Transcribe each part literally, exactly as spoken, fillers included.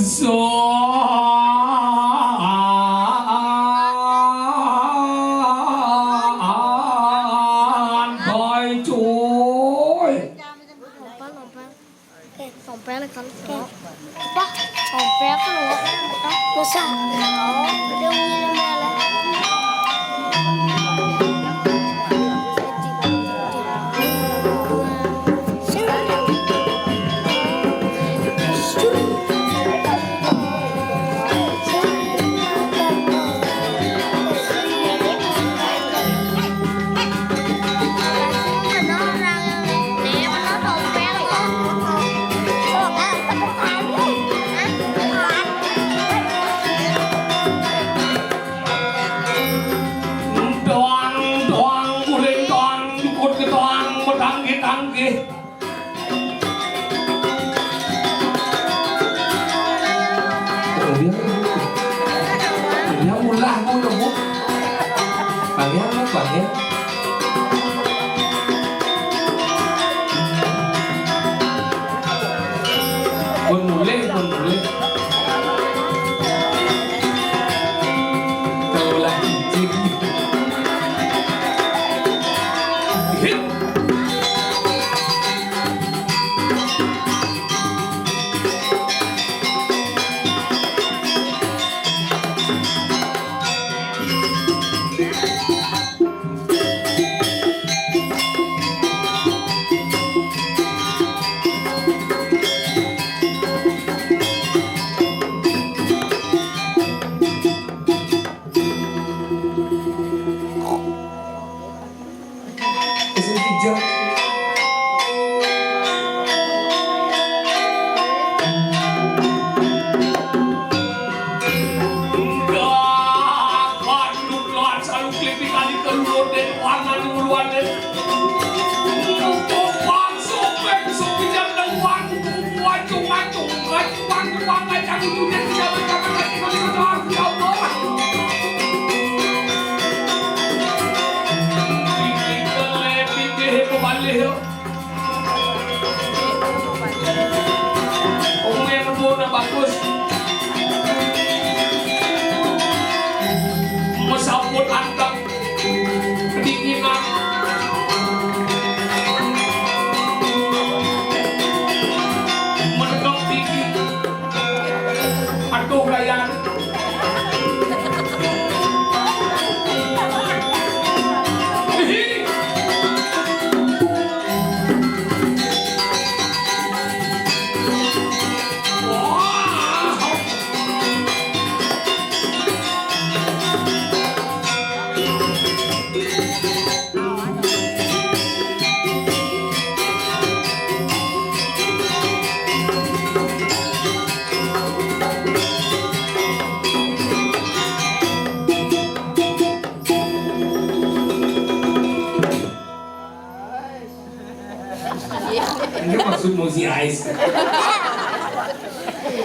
Soan, boy, cuy. Oke, sompel kan. Oke. Apa? Sompel kan lo. Masa? Oh, udah ngirim ya, lah. Doang, doang, guling, doang, jukut, doang, bedang, gitang, gih. Dia ulah mau nemu. Panggil, panggil. Pun mulih, pun mulih. Kaulah cicing. Hit. Sing kijang. Enggak, kanduk lawan saluk lipi kali keluar deh, warna duluan deh. Untuk bangso, bangso kijang dan warna wajung-wajung, wajung-wajung, wajung-wajung, itu dia tidak berkata-kata, itu dia doang, ya Allah. Pikir ke, pikir ke, kembali, yuk. Wong yang nemu nang bagus. Mesaput anteng kedinginan. Menegak tinggi. Aduh, gaya. Ini maksud mau si Ais.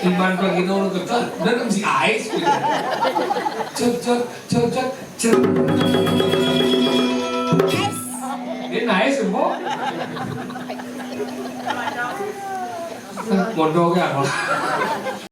Iman pergi nang kecil, dan si Ais. Cek, cek, cek, cek, cek. Ini nice, Mbok. Mondok ya, Mbok.